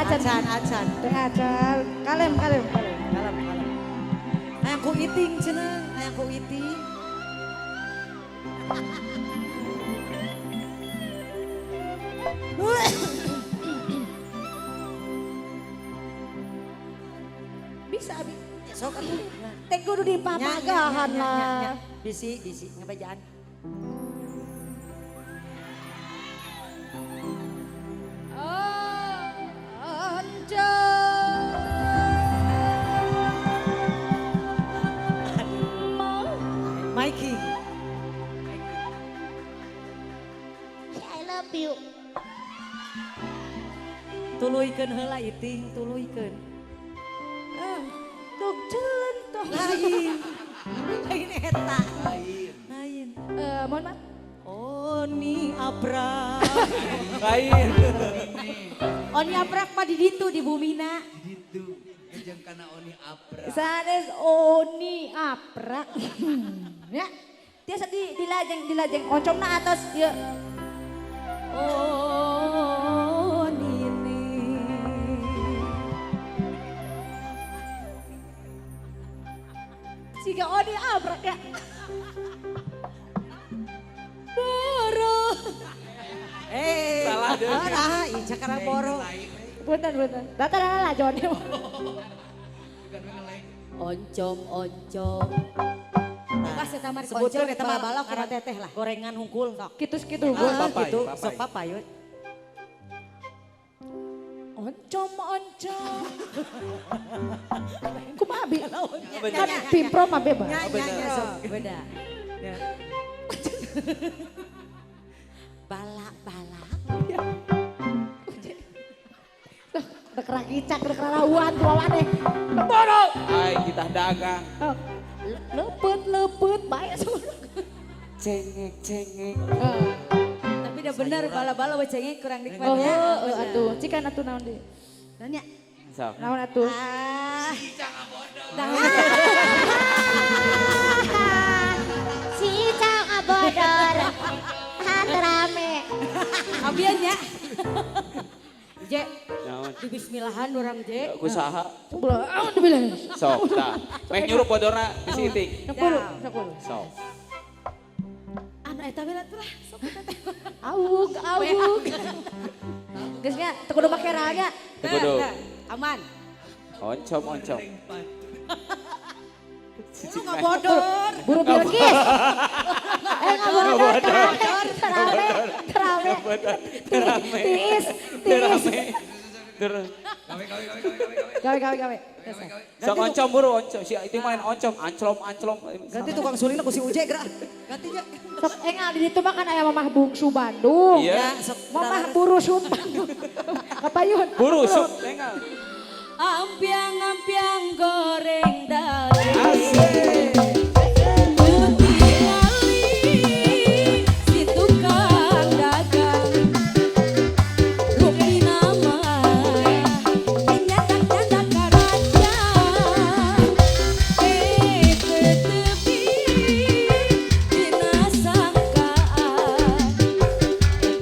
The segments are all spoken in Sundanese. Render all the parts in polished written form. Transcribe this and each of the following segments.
acan. Acan, acan. Teu acan. Kalem, kalem, kalem. Kalem, kalem. Hayang ku iting cenah, hayang ku iting. Bisa abi. Sok atuh. Teh kudu dipapagahan lah. Bisi, bisi ngebajaan. Mikey. I love you. Tuluykeun heula iting, tuluykeun. Tuk celentong. Lain. Lain eta. Lain. Lain. Mohon maaf. Oni aprak. Lain. Oni aprak mah di ditu di bumina. Di ditu. Jeung kana Oni aprak. Sanes Oni aprak. Ya. Tiasa di dilajeng oncomna atas ya. Oh nini. Siga Oni aprak ya. Boro. Eh, salah deh. Ah, ih cakara boro. Punten, punten. Data lah Joni. Oncom, oncom. Pas eta mah sebutkeun eta mah balak kana teteh lah. Gorengan hungkul sok. Kitu-kitu. Papai, Gitu, papai. sok papai. Oncom, oncom. Kumaha bi? Kan pimpro mah bebas. Nya, nya, nya, sok beda. Balak, balak. Dek rakicak, dek rarawan, tuawane. Boro. Ai kita dagang. Lepet, lepet, bae semua. Cengek, cengek. Tapi udah bener bala-bala we cengek kurang nikmat Oh, ya. atuh. Cikan atuh naon deui? Nanya. Sok. Naon atuh? Ah. Si Icang abodor. Rame. Abian ya. Je, Naon? di bismillahan orang je. Kusaha? Alhamdulillah. Sok tah. Meh nyurup bodorna bisi iting. Sepuluh, sepuluh. Sok. Anu eta we atuh lah, sok eta teh. Aug, aug. Geus nya teu kudu make nya. Teu kudu. Aman. Oncom, oncom. Lu ngabodor. Buru bilkis. Eh ngabodor. Terame, terame. Terame. Tiis, tiis. Terame. Terus. Gawe gawe gawe gawe gawe. Gawe, gawe, gawe. Sok oncom buru oncom. Si iting main oncom, anclom, anclom. Ganti tukang sulingna ku si Uje geura. Ganti nya. Sok engal di ditu mah kan aya Mamah Bungsu Bandung. Iya. Sok Mamah Buru Sup Bandung. Kapayun. Buru sup engal. Ampiang-ampiang goreng daging. Asik. Kutingali si tukang dagang. Rupina mah nyandak-nyandak karajang. Tetepi dina sangkaan.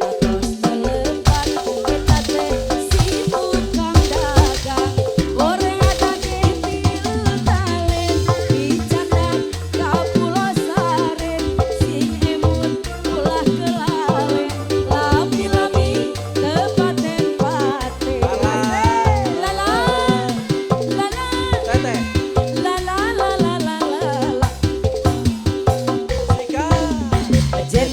Atos telepan eta teh si tukang dagang. Goreng daging tilu talen dicandak ka Pulo Saren. Sing emut ulah kelalen lami-lami tepaten pate. La la la la Teteh. la la la la la la. Sika. Jen